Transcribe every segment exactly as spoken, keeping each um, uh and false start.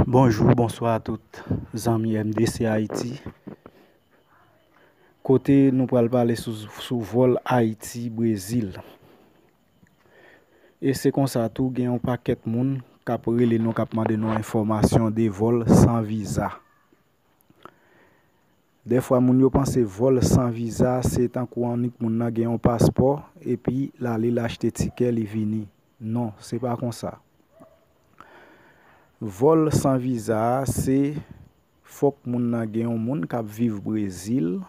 Bonjou, bonswa a tout zanmi M D C Ayiti. Kote nou pral pale sou, sou vòl Ayiti-Brezil. E se konsa tou, gen yon pakèt moun k ap rele nou, k ap mande nou enfòmasyon de vòl san viza. Dèfwa, moun yo panse vòl san viza, se tankou annik moun nan gen yon paspò, epi l ale, l achte tikè, li vini. Non, se pa konsa. Vòl san viza a, se fòk moun nan gen yon moun k ap viv Brezil,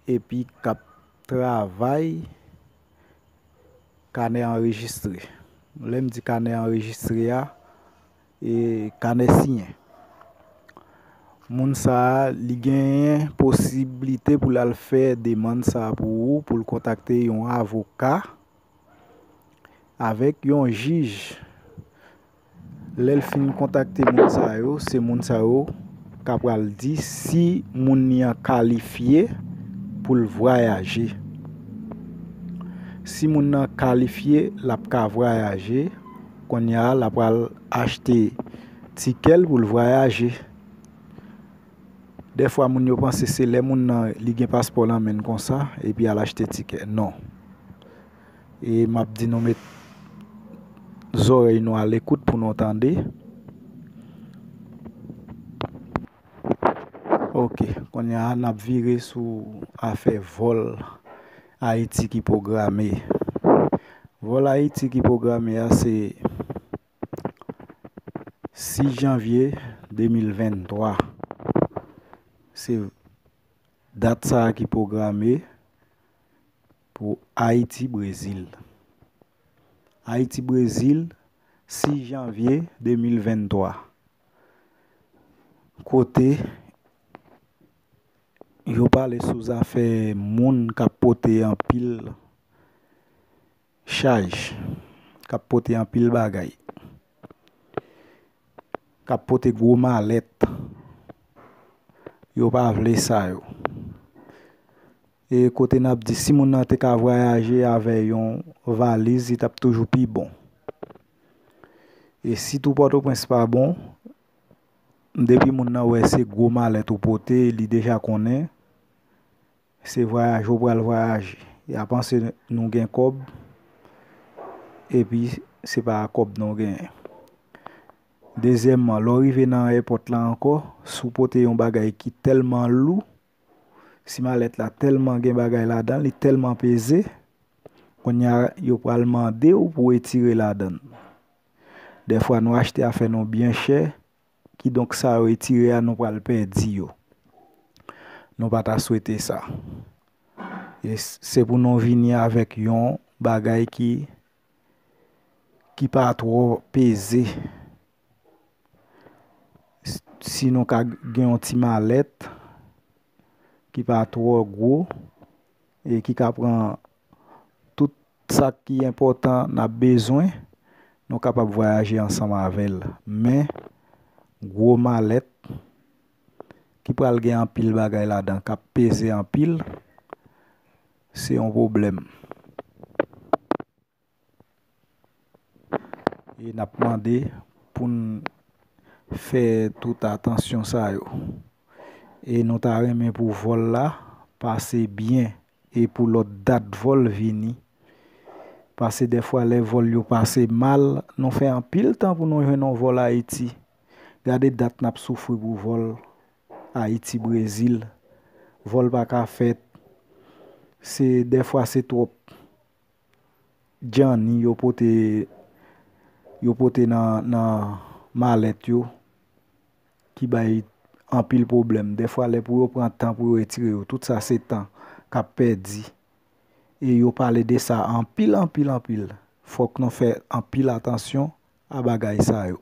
epi k ap travay kanè anrejistre. Lè m di kanè anrejistre a, e kanè siyen. Moun sa a, li genyen posiblite pou l al fè demann sa a pou ou, pou l kontakte yon avoka avèk yon jij. Lè l fin kontakte moun sa yo, se moun sa yo k ap pral di si moun li an kalifye pou l vwayaje. Si moun nan kalifye, l ap ka vwayaje. Kounye a, l ap pral achte tikè l pou l vwayaje. Dèfwa, moun yo panse se lè moun nan li gen paspò l nan men l konsa, epi al achte tikè. Non. E m ap di nou met zòrèy nou alekout pou nou tande. Ok, kounye a n ap vire sou afè vòl Ayiti ki pwograme. Vòl Ayiti ki pwograme a se sis janvye de mil venntwa. Se dat sa a ki pwograme pou Ayiti-Brezil. Ayiti-Brezil, sis janvye de mil venntwa. Kote yo pale sou zafè moun k ap pote anpil chaj, k ap pote anpil bagay, k ap pote gwo malèt. Yo pa vle sa yo. E kote n ap di, si moun nan te ka vwayaje avè yon valiz, li t ap toujou pi bon. E si tou Pòtoprens pa bon, depi moun nan wè se gwo malèt ou pote, li deja konnen se vwayaj ou pral vwayaje. Y a panse nou gen kòb, epi se pa kòb nou genyen. Dezyèmman, lè w rive nan ayewopò la ankò, si w pote yon bagay ki tèlman lou, si malèt la tèlman gen bagay ladan l, li tèlman peze, kounye a yo pral mande w pou w retire ladan l. Dèfwa, nou achte afè nou byen chè, kidonk sa yo retire a, nou pral pèdi yo. Nou pa ta swete sa. E s-, se pou nou vini avèk yon bagay ki, ki pa twò peze. S-, si nou ka gen yon ti malèt ki pa twò gwo e ki ka pran tout sa ki enpòtan n ap bezwen, nou kapab vwayaje ansanm avè l. Men, gwo malèt ki pral gen anpil bagay ladan, k ap peze anpil, se yon pwoblèm. E n ap mande pou n fè tout atansyon sa yo. E nou ta renmen pou vòl la pase byen e pou lòt dat vòl vini. Paske dèfwa lè vòl yo pase mal, nou fè anpil tan pou nou jwenn yon vòl Ayiti. Gade dat n ap soufri pou vòl Ayiti-Brezil. Vòl pa ka fèt. Se, dèfwa se twòp djanni yo pote, yo pote nan, nan malèt yo ki bay anpil pwoblèm. Dèfwa lè pou yo pran tan pou yo retire yo, tout sa se tan k ap pèdi. E yo pale de sa anpil, anpil, anpil. Fòk nou fè anpil atansyon a bagay sa yo.